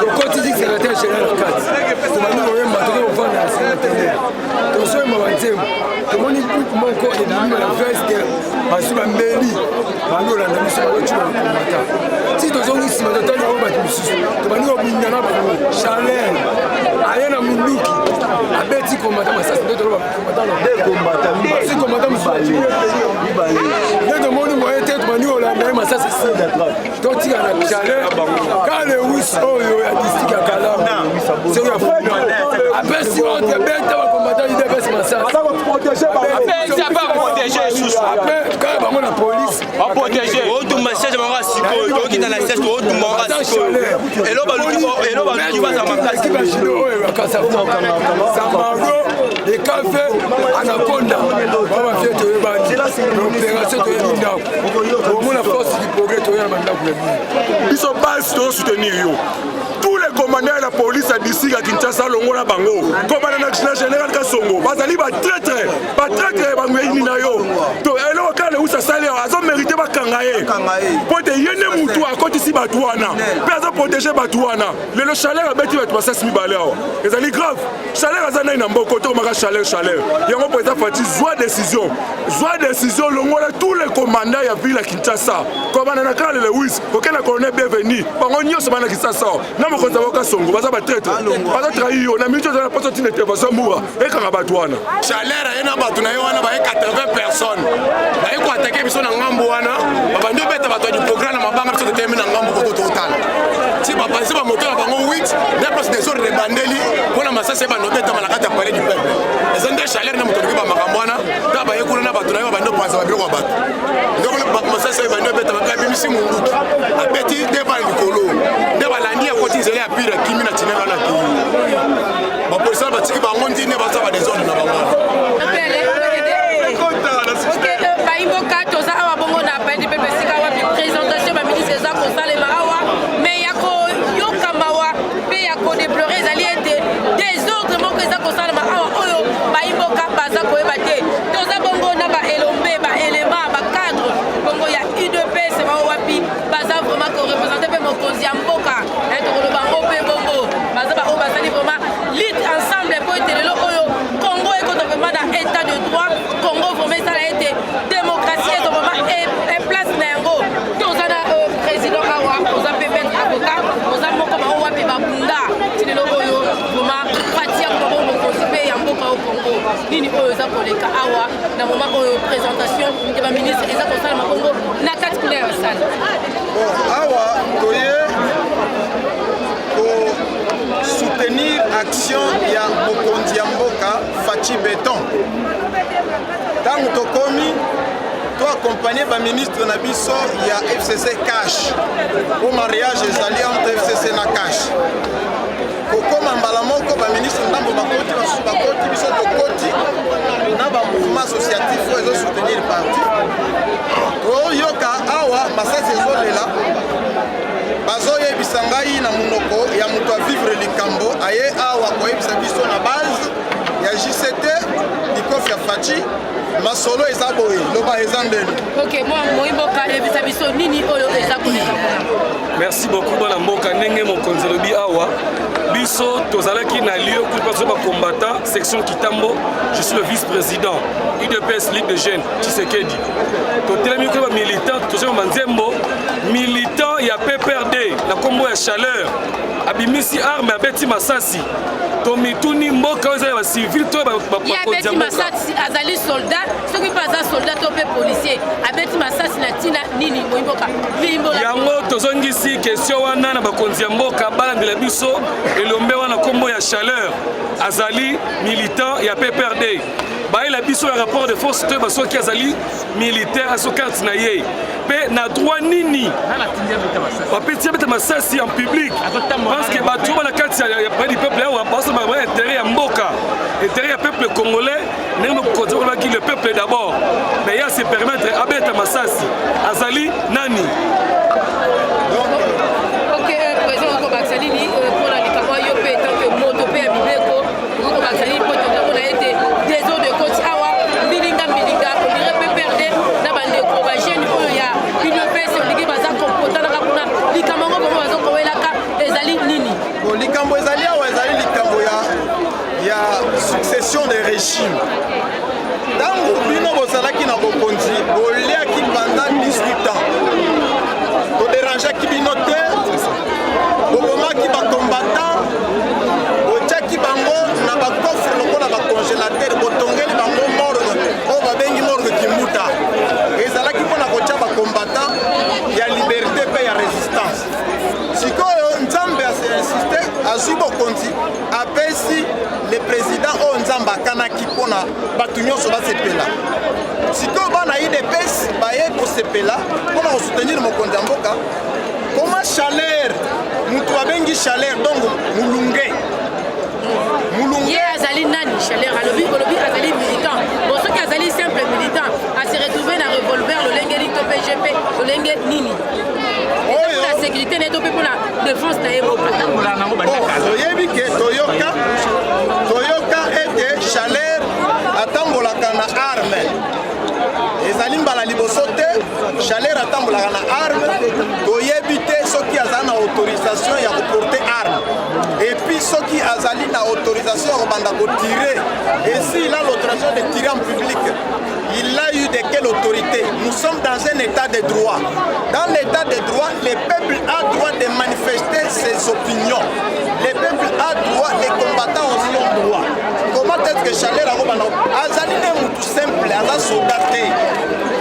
Tokotisi secrétaire général na kati, tobandi koyemba, tokoki kovanda na secrétaire, tozoyemba banzembo, tomoni groupe moko ebimi na veste, bazwi bambeli, bandi kolanda biso, bakotuba bakombata ti tozongi nsima, totali yango bato mosusu, tobandi kobunda na bango. Chaleur aye na munduki, abeti kombata masasi, nde toloba kombata kombata mosusu, nde tomoni moye te, tobandi kolanda ye masasi esila, totika na chaleur. Ka Lewis oyo ya district ya Kalamu, soki ya Funa, apesi ordre: beta bakombata UDPS masasi. Apres kaka bango na police. Otumba siège bango ya sikoyo, tokita na siège, tootumba bango ya sikoyo. Elo baluki baza makasi. Oyo ya Sambardo, Ekafe, Anaconda, bamafie, toyebani opération, toyebi ndako, omona Force du progrès, toya na bandako ya bino. Biso base tozosoutenir yo. Tous les commandants ya la police ya district ya Kinshasa, longola bango. Commandant na général Kasongo bazali batraître, batraître bangoyini na yo. To eloko kaka Lewis asali awa, azomérite bakanga ye, mpo ete ye nde mutu akotisi bato wana mpe azoprotéger bato wana. Lelo Chaleur abeti bato basasi mibale awa, ezali grave. Chaleur aza nai na mboko, tokomaka Chaleur, Chaleur yango mpo eza Fatshi. Zwa décision, zwa décision, longola tous les commandants ya ville ya Kinshasa, kobanda na Karl Lewis, kokende na colonel Bienvenu, bango nyonso bana Kinshasa na mokonzi ya Kasongo, baza batraître, bazotrahir yo. Na miniti oza na poso, ntina intervention mura ekanga bato wana. Chaleur aye na bato na ye wana, baye 80 personnes, baye koattaquer biso na ngambu wana, babandi obeta bato ya du progrès na mabanga. Biso totelemi na ngambu koto, totala ti bapanzi bamoto na bango 8, nde place désordre ebandeli mpona masasi ebanda obetama na kati ya Palais du peuple. Eza nde Chaleur nde moto oluki bamakambo wana. Ntango baye kuna na bato na ye, babandi opanza babiloko ya bato, ndeko masasi oyo ebandi obetama, mpe abimisi munduki, abeti nde bana likolo, nde balandi, akoti nzela ya pire, akimi na tinela wana, akei. Bapolisi wana batiki bango ndi nde baza badésordre na bango wana. Bayimboka, toza awa bongo na Palais du peuple, esika wapi présentation baministre eza kosalema awa. Mais ya koyoka mawa mpe ya kodéplorer ezali ete désordre moko eza kosalema awa oyo bayimboka baza koyeba te. Toza bongo na baelombe, baelema, bacadre bongo ya UDPS, bao wapi baza vraiment koreprésenter mpe mokonzi ya mboka. Tokoloba ngo mpe bongo baza baoyo bazali vraiment lutte ensemble po ete lelo oyo Congo ekota vraiment na état de droit, Congo vraiment esala ete démocratie eza vraiment place na yango. Toza na président awa, oza mpe maître avocat, oza moko bango wapi babunda ti lelo oyo vraiment fatia bongo mokonzi mpe ya mboka oyo Congo. Nini oyo eza koleka awa na moment oyo présentation ya baministre eza kosalama bongo na kati kuna ya basale? Bon, awa toye kosoutenir action ya mokonzi ya mboka Fatshi Béton. Ntango tokomi, toaccompagner baministre na biso ya FCC CACH, po mariage ezali entre FCC na CACH. Kokóma mbala moko, baministre ndambo bakoti, basusu bakoti, biso tokoti na bamouvement associatif oyo ezosoutenir parti. Toyoka awa masasi ezolela. Bazoyebisa ngai na monoko ya moto avivre likambo, aye awa koyebisa biso na base ya JCT likofi ya Fatshi. Masolo eza boye, loba eza ndeni. Ok, mwa moyimboka, yebisa biso nini oyo eza koleka kuna. Merci beaucoup, bana mboka. Ndenge mokonzi alobi awa, biso tozalaki na lieu kuna biso bacombattant section Kitambo. Je suis le vice-président UDPS Ligue de jeunes Tshisekedi. Totelemi kuna, bamilitant, tozoma banzembo. Militant ya PPRD na nkombo ya Chaleur abimisi arme, abeti masasi. Tomituni, mboka oyo eza ya bacivil to ye abeti masasi azali soldat? Soki mpe aza soldat to mpe policier, abeti masasi na ntina nini? Moyimboka, limbola. Yango tozongisi question wana na bakonzi ya mboka, balandela biso elombe wana nkombo ya Chaleur, azali militant ya PPRD. Bayela biso ya rapport de force to basoki azali militaire, aso carte na ye mpe na droit nini bapeti abeta masasi en public? Parce que bato oyo na kati ya Palais du peuple awa bazosala intérêt ya mboka, intérêt ya peuple congolais, ndenge mokonzi olobaki, le peuple d'abord. Mais ye ase permettre abeta masasi, azali nani? Ok, président, okobakisa nini mpona likambo yo mpe tant que moto mpe ya mibeko? Okobakisa nini mpo tokomona ete désordre ekoti awa, mbilinga mbilinga, on dirait PPRD na bandeko bajeune oyo ya UDPS olingi baza kompotanaka kuna? Likambo régime. Ntango bino bozalaki na bokonzi, boliaki pendant 18 ans, toderangeaki bino te, bobomaki bacombattant, botiaki bango na bacoffre lokola bacongélateur, botongeli bango morgue oyo babengi morgue Kimbuta. Ezalaki mpona kotia bacombattant ya liberté mpe ya résistance. Sikoyo Nzambe ainsiste, azwi bokonzi, apesi le président oyo Nzambe akanaki mpona bato nyonso basepela. Sikoyo bana UDPS baye kosepela mpona kosoutenir mokonzi ya mboka. Koma chaleur, moto babengi chaleur, donc molunge, molunge. Ye azali nani? Chaleur alobi, olobi azali militant. Bon, soki azali simple militant, ase retrouve na revolver lolenge nini to mpe gp lolenge nini? Eza mpona sécurité na ye to mpe mpona défense na ye moko? Toyebi ke toyoka ete chaleur atambolaka na arme. Ezali mbala liboso te chaleur atambolaka na arme. Toyebi te soki azali na autorisation ya koporter arme, et puis soki azali na autorisation ya kobanda kotirer. Et s'il a l'autorisation de tirer en public, il a eu de quelle autorité? Nous sommes dans un état de droit. Dans l'état de droit, le peuple a droit de manifester ses opinions, le peuple a droit, les combattants aussi ont droit. Comment est-ce que chaleur akobanda? Azali nde mutu simple, aza soldat te,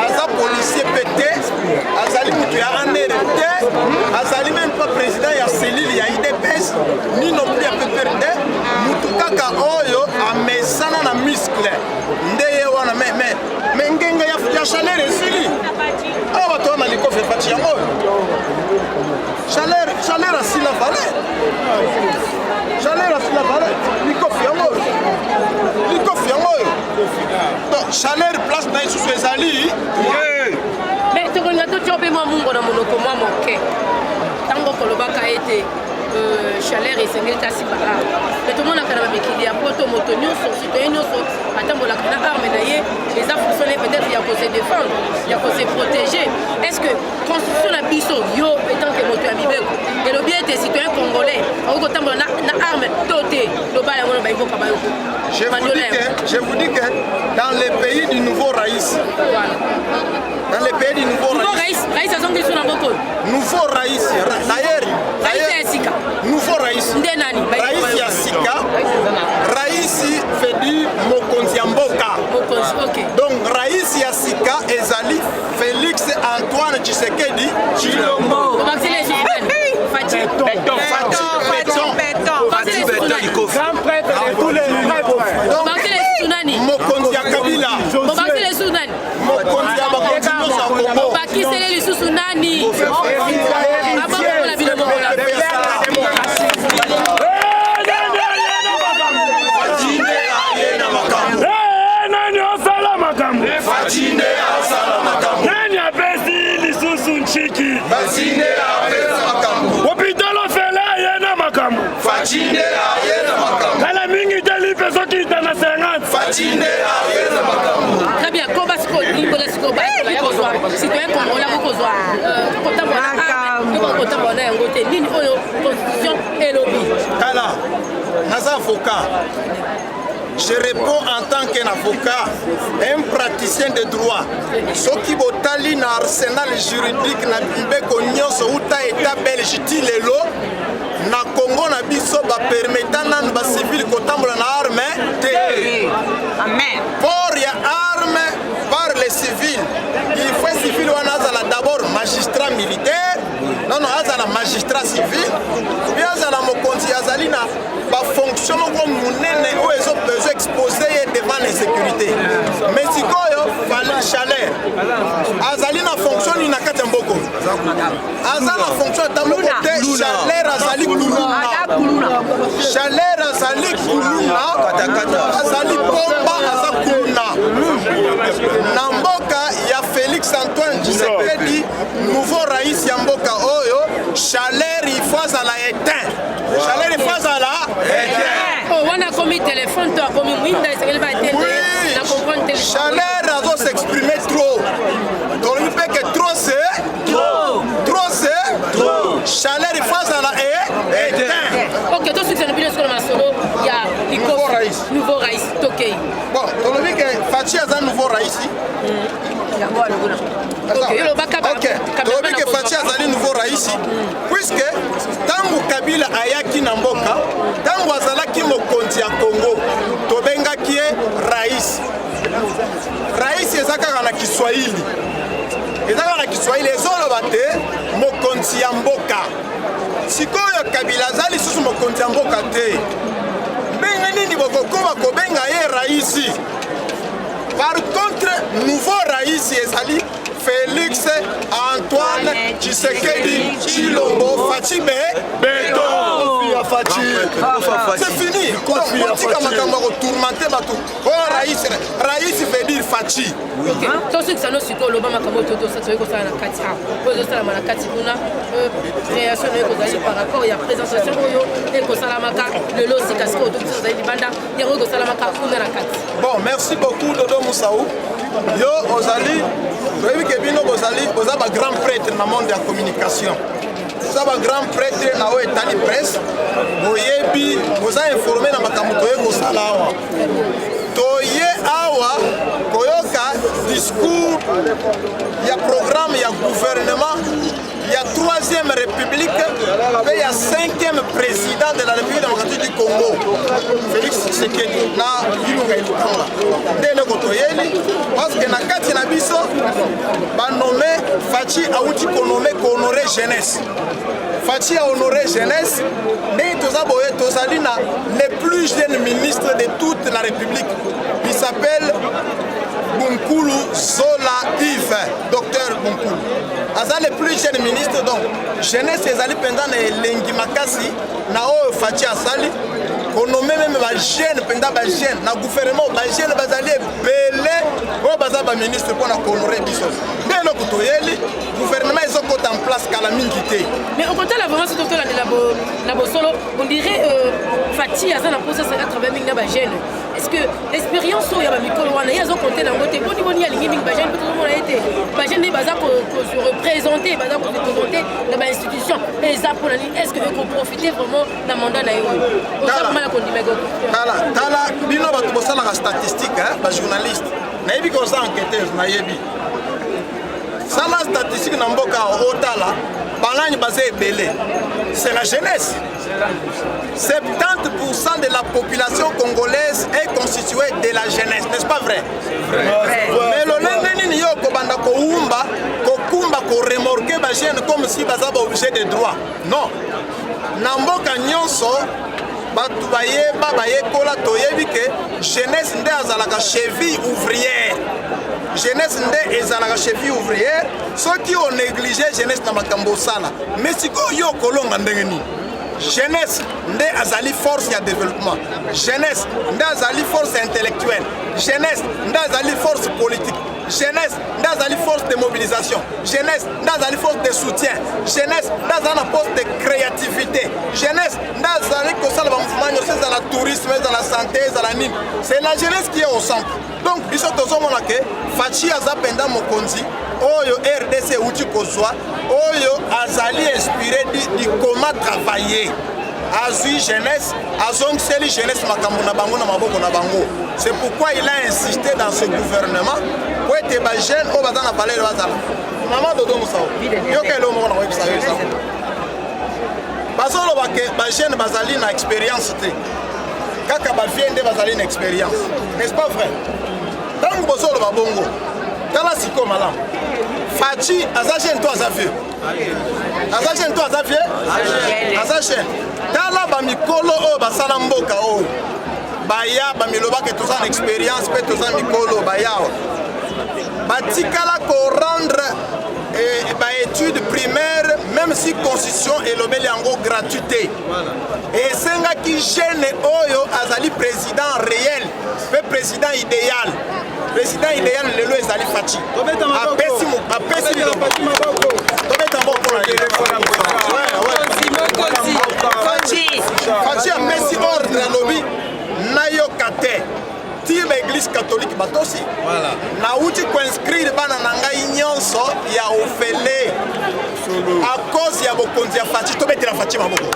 aza policier mpe te, azali mutu ya ANR te, azali même pas président ya cellule ya UDPS ni non plus ya PPRD. Mutu kaka oyo amesana na muscle nde ye wana. Mais ngenge ya chaleur esili awa. Bato wana likofi efaci yango oyo. Chaleur asila valeur, chaleur asila valeur. Likofi yango oyo, likofi yango oyo. Donc chaleur, place na ye susu ezali. Mais tokolinga totia mpe mwa mungo na monoko mwa moke. Ntango kolobaka ete chaleur esengeli te asimba arme, mais tomonaka na bamikili ya poto, moto nyonso, citoyen nyonso atambolaka na arme na ye. Eza fonction na ye peut-être ya kose défendre, ya kose protéger. Est ce que constitution na biso, yo étant que moto ya mibeko, elobi ete citoyen congolais akoki kotambola na arme to te? Loba yango na bayimboka bayoko. Je vous dis que dans les pays du nouveau raïs, dans les pays du nouveau nouveau raïs, raïs azongi so na mboka. Nouveau raïs, d'ailleurs. Raïs ya sika. Nouveau raïs. Nde nani? Raïs ya sika, raïs veut dire mokonzi ya mboka. Mokonzi, ok. Donc raïs ya sika ezali Félix Antoine Tshisekedi Tshilombo. Obakiseli lisusu nani? Fatshi. Fatshi Béton. Obakiseli lisusu nani? Grand prêtre de tous les prêtres. Obakiseli lisusu nani? Mokonzi ya Kabila. Obakiseli lisusu nani? Mokonzi ya bakonzi nyonso ya Kongo. Obakiseli lisusu nani? Abokola bino mokola. Nani osala makambo? Fatshi nde asala makambo. Nani apesi lisusu ntshiki? Fatshi nde apesa makambo. Hôpital ofele aye na makambo. Fatshi nde aye na makambo. Kala mingi te lipe sokita na 50. Fatshi nde aye na makambo. Très bien. Koba sikoyo, limbola sikoyo. Bato kozwa, citoyen congolais akokozwa kotambola na arme to kotambola na yango te? Nini oyo constitution elobi? Tala, naza avocat. Je réponds en tant qu'un avocat, un praticien de droit. Soki botali na arsenal juridique na mibeko nyonso uta état belge ti lelo na Congo na biso, bapermeta nanu bacivile kotambola na arme te. Port ya arme par les civils, il faut civil wana azala d'abord magistrat militaire, non, azala magistrat civil, bien azala mokonzi, azali na bafonction moko monene oyo ezo expose ye devant l'insécurité. Mais sikoyo chaleur azali na fonction nini na kati ya mboko? Aza na fonction ata moko te. Chaleur azali kuluna, chaleur azali kuluna, azali pomba, aza kuluna na mboka ya Félix Antoine Tshisekedi, nouveau raïs ya mboka oyo. Chaleur, il faut azala éteint. Chaleur, il faut azala éteint. Oh, wana akomi telefone to akomi mwinda, esengeli batende na comprendre te. Chaleur azo s'exprimer trop. Tolobi mpe ke trop c'est trop, trop c'est trop. Chaleur, il faut azala éteint. Ok, tosukisa na bino sikoyo na masolo ya Nouveau raïs. Nouveau raïs, tokei. Bon. Raisi. Ok, tolobi ke Fatshi azali nouveau raisi puisque ntango Kabila ayaki na mboka, ntango azalaki mokonzi ya Congo, tobengaki ye raisi. Raisi eza kaka na Kiswahili, eza kaka na Kiswahili, ezoloba te mokonzi ya mboka. Sikoyo Kabila aza lisusu mokonzi ya mboka te, ndenge nini bokokoma kobenga ye raisi? Par contre, nouveau raisi ezali Félix Antoine Tshisekedi Tshilombo Fatshi Beton. C'est fini. Kotika makambo ya kotourmente bato. Oh raisi, raisi veut dire Fatshi. Tosukisa no sikoyo, oloba makambo oyo toyei kosala na kati awa, oyo ezosalama na kati kuna, création nayo ekozali par rapport ya présentation oyo ekosalamaka lelo sika sikoyo, to biso tozali libanda, yango ekosalamaka kuna na kati. Bon, merci beaucoup Dodo Moussaou. Yo ozali, toyebi ke bino bozali, boza ba grand prêtre na monde ya communication. Boza ba grand prêtre na oyo etali presse. Boyebi, boza informé na makambo toye kosala awa. Toye awa koyoka discours ya programme ya gouvernement ya 3e république mpe ya 5e président de la République démocratique du Congo, Félix Tshisekedi na Ilunga Ilukamba. Nde eloko toyeli, parce que na kati na biso banome Fatshi awuti konome kohonorer jeunesse. Fatshi a honoré jeunesse. Ndenge toza boye, tozali na le plus jeune ministre de toute la République, il s'appelle Bunkulu Zola Yves, docteur Bunkulu aza le plus jeune ministre. Donc jeunesse ezali mpenza na elengi makasi na oyo Fatshi asali, konommer même bajeune mpenza, bajeune na gouvernement, bajeune bazali ebele oyo baza baministre mpona kohonorer biso. Nde eloko toyeli, gouvernement ezokota en place kala mingi te. Mais okotala vraiment, soki totolandela na bosolo, on dirait Fatshi aza na mposa à travailler mingi na bajeune. Est ce que expérience oyo ya bamikolo wana ye azocompter nango te? Boni boni alingi mingi bajeune, mpe tozomona ye te bajeune nde baza kose représenter, baza kose présenter na bainstitution, eza mpona nini? Est ce que ekoprofiter vraiment na mandat na ye oyo oza vraiment na kondima? Tala, tala, bino bato bosalaka statistique, bajournaliste, nayebi ke oza enquêteuse, nayebi. Sala statistique na mboka, otala banani baza ebele, c'est la jeunesse. 70% de la population congolaise est constituée de la jeunesse, n'est-ce pas vrai? Mais lolenge nini yo kobanda kowumba, kokumba, koremorquer bajeune comme si baza baobjet de droit? Non, na mboka nyonso bato bayeba, bayekola, toyebi ke jeunesse nde azalaka cheville ouvrière. Jeunesse nde ezalaka cheville ouvrière. Soki onéglige jeunesse na makambo osala, mais sikoyo yo okolonga ndenge nini? Jeunesse nde azali force ya développement, jeunesse nde azali force intellectuelle, jeunesse nde azali force politique, jeunesse nde azali force de mobilisation, jeunesse nde azali force de soutien, jeunesse nde azali na poste de créativité, jeunesse nde azali kosala bamouvement nyonso, ezala tourisme, ezala santé, ezala nini, c'est la jeunesse qui est au centre. Donc biso tozomona ke Fatshi aza mpenza mokonzi oyo RDC euti kozwa, oyo azali inspiré du comment travailler. Azwi jeunesse, azongiseli jeunesse makambo na bango na maboko na bango. C'est pourquoi il a insisté dans ce gouvernement po ete bajeune oyo baza na valeur bazala. Mama Dodo Mosao, yoka eloko moko na koyebisa yo. Eza bazoloba ke bajeune bazali na expérience te, kaka bavieux nde bazali na expérience, n'est-ce pas vrai? Ntango bozoloba bongo, tala sikoyo malamu, Fatshi aza jeune to aza vieux? Aza jeune to aza vieux? Aza jeune. Tala bamikolo oyo basala mboka oyo, baya bamilobaka toza na expérience mpe toza mikolo, baya batikala korendre baétude primaire, même si constitution elobeli yango gratuité, esengaki jeune oyo azali président réel mpe président idéal. Président idéal lelo ezali Fatshi. Apesi, apesi, tobeta moko na ye. Fatshi apesi ordre, alobi nayoka te ti baeglise catholique batosi. Nauti koinscrire bana na ngai nyonso ya ofele à cause ya bokonzi ya Fatshi. Tobetela Fatshi maboko.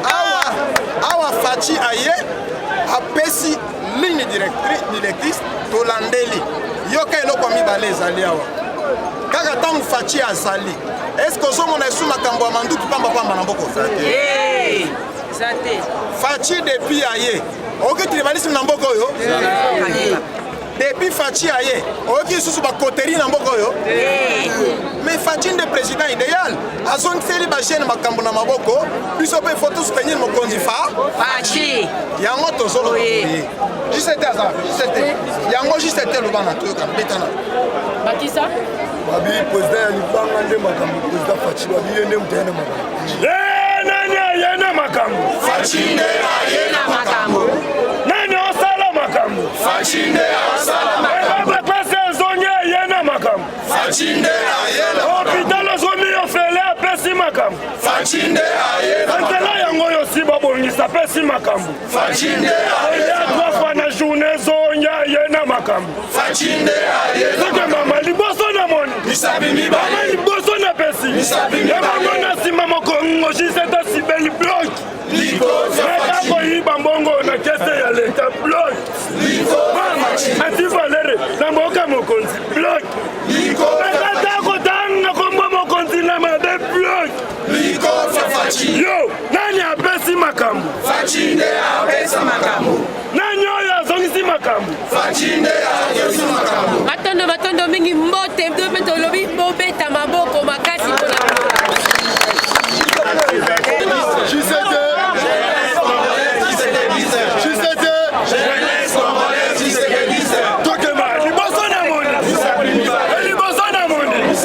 Awa, awa Fatshi aye apesi mibale ezali awa kaka ntango Fatshi azali, est-ce ozomona esu makambo ya manduki pambapamba na mboka? Fatshi depuis aye, oyoki tribalisme na mboka oyo? Depuis Fatshi aye, oyoki lisusu bacoterie na mboka oyo? Mais Fatshi nde président idéal, azongiseli bajeune makambo na maboko. Biso mpe faut tosoutenir mokonzi fa Fatshi. Yango tozoloba boye, jct aza jct yango, jct loba na toyoka betana. Bakisa. Babi président ya libanga nde makambo, président Fatshi, babi ye nde moto aye na makambo. Nani aye na makambo? Fatshi nde aye na makambo. Nani osala makambo? Fatshi nde asala. Bapesi ezongi, aye na makambo. Fatshi nde aye na. Hôpital ozomi ofele, apesi makambo. Fatshi nde aye na. Nzela yango oyo si babongisa, apesi makambo. Fatshi nde aye. Oya trois fois na journée, ezongi, aye na makambo. Fatshi nde aye. Soki mama liboso na moni misapi mibale, mama liboso na pesi Misapi mibale. Ebango na nsima mokongo jisete asibeli bloc. Likofi. Meka koyiba mbongo na caisse ya leta, bloc. Likofi. Antivaleur na mboka mokonzi, bloc. Likofi. Mekata kotanga kombo mokonzi na mabe, bloc. Likofi Fatshi. Yo nani apesi makambo? Fatshi nde apesa makambo. Nani oyo azongisi makambo? Fatshi nde azongisi makambo. Matondo, matondo mingi. Mbote mpe tolobi bobeta maboko makasi mpona JCT, JCT. Jeunesse congolaise tshisekediste. Tokema liboso na moni, liboso na moni.